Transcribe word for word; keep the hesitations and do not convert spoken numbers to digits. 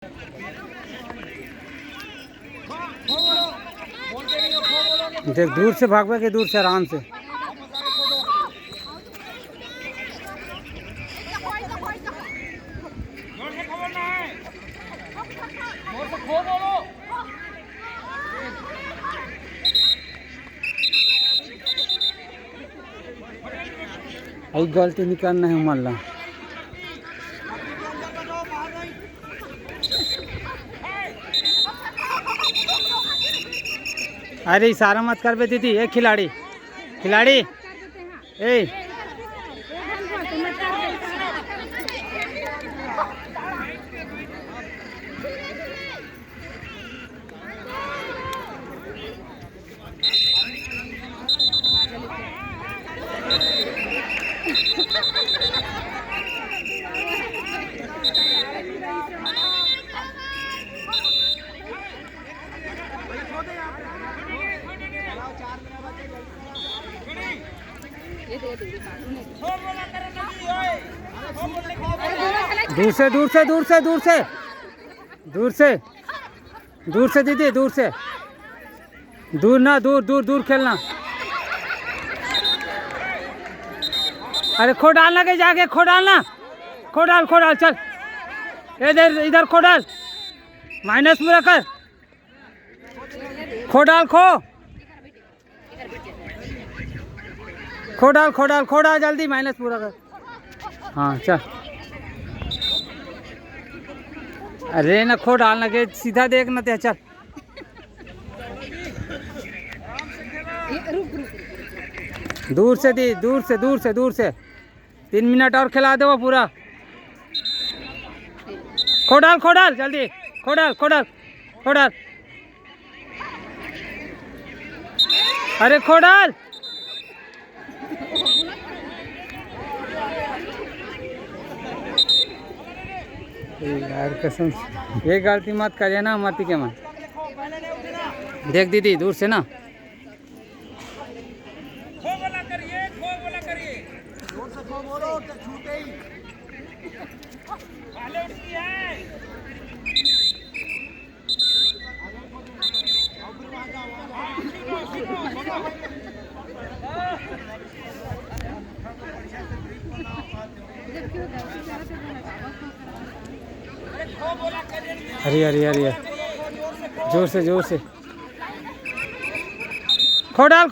देख, दूर से भागबे के, दूर से आराम से। अई गलती नहीं करना है मन ला। अरे इशारा मत करबे दीदी, ए खिलाड़ी, खिलाड़ी, ए। दूर से, दूर से, दूर से, दूर से, दूर से, दूर से दीदी, दूर से। दूर ना, दूर, दूर, दूर खेलना। अरे खो डालना के जाके, खो डालना। खो डाल, खो डाल, चल। इधर, इधर खो डाल। माइनस पूरा कर। खो डाल, खो। खो डाल, खो डाल, खो डाल, जल्दी माइनस पूरा कर। हाँ, चल। अरे ना, खो डाल ना के, सीधा देख ना ते, चल। दूर से दी, दूर से, दूर से, दूर से। तीन मिनट और खिला दे वो पूरा। खो डाल, खो डाल, जल्दी। खो डाल, खो डाल, खो डाल। अरे खो डाल। ए यार कसम से, ये गलती मत करे ना, मती के मन। देख दीदी, दूर से ना। खो बोला करिए, खो बोला करिए। जोर से खो बोलो, तो छूटे ही। पहले उठती है। अरे, अरे, अरे, जोर से, जोर से। खो डाल, खो